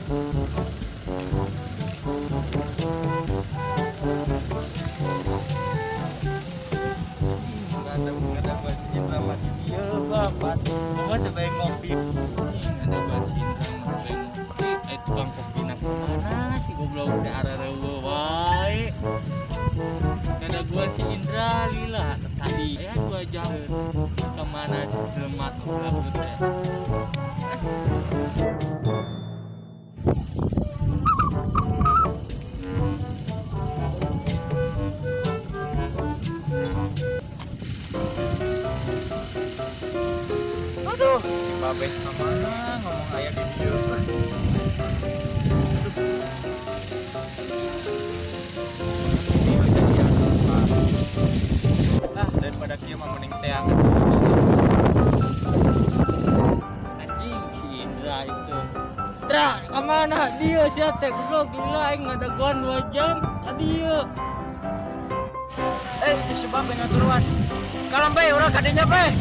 Ada Indra mah di dieu, Bapak. Mama sebagai ngopi. Ada si Indra mah sebagai ngopi. Eh, tukang kopi nak kemana si goblok teh, arareueuh wae. Ada gua si Indra lila tadi ya 2 jam, kemana si jelema goblok teh? Aduh, si babeh kemana, ngomong aya di dieu. Aduh. Ini kejadian apa? Ah, daripada kieu mah mending teangan sih. Anjing, si Indra itu. Indra, kemana dia sih teh, goblok? Gila, aing ngadagoan 2 jam tadi ya. Eh, itu si babeh ngaturuan. Kalem bae, urang kadinya bae.